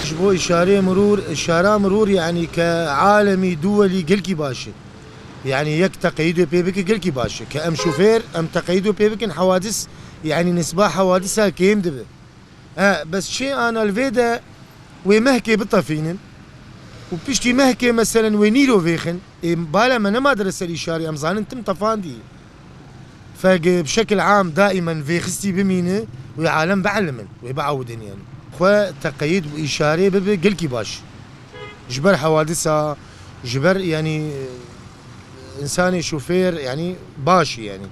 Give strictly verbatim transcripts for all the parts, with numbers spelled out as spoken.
Ji bo îşareyê mirûr, îşara mirûr, yanî ke alemî duwelî gelkî baş e. Yanî yek teqeyîdê pê bike gelkî baş e. Ke em şofêr, em teqeyîdê pê bikin, hewadis, yanî nisba hewadisa kêm dibe. E, bes çi ana li vê de wê mehkê bitefînin û piştî mehkê meselen wê nîro vêxin. Ê, bala me nema dire ser îşarê, em zanin tim tefandî. Feg bi şekil am daîmen vêxistî bimîne, wê alem bielimin, wê biewidin yani. Xwe teqeyîd û îşarê bibe gelkî baş. Ji ber hewadisa, ji ber yani, e, insanê şofêr yani baş yani.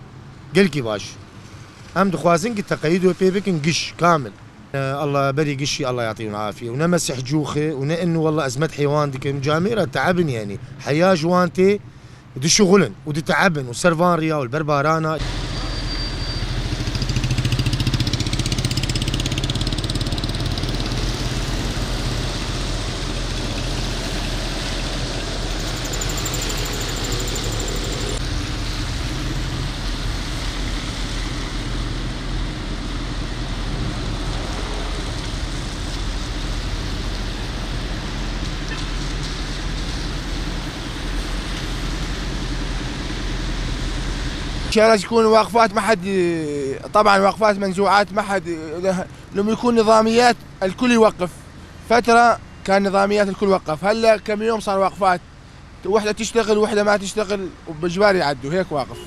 Gelkî baş. Em dixwazin ki teqeyîd wê pê bikin giş, kamil. E, Allah berî gişî, Allah yatî û afiye. Û ne mesih cûxê û ne inu wallah ez medhê wan dikim. Camêra teebin yani. Heya ji wan tê, dişuxulin û diteebin û ser van riya û li ber barana. كانت تكون واقفات، ما حد، طبعًا واقفات منزوعات، ما حد، لما يكون نظاميات الكل يوقف. فترة كان نظاميات الكل وقف، هلا كم يوم صار واقفات، وحدة تشتغل وحدة ما تشتغل، وبجبار يعدوا هيك واقف.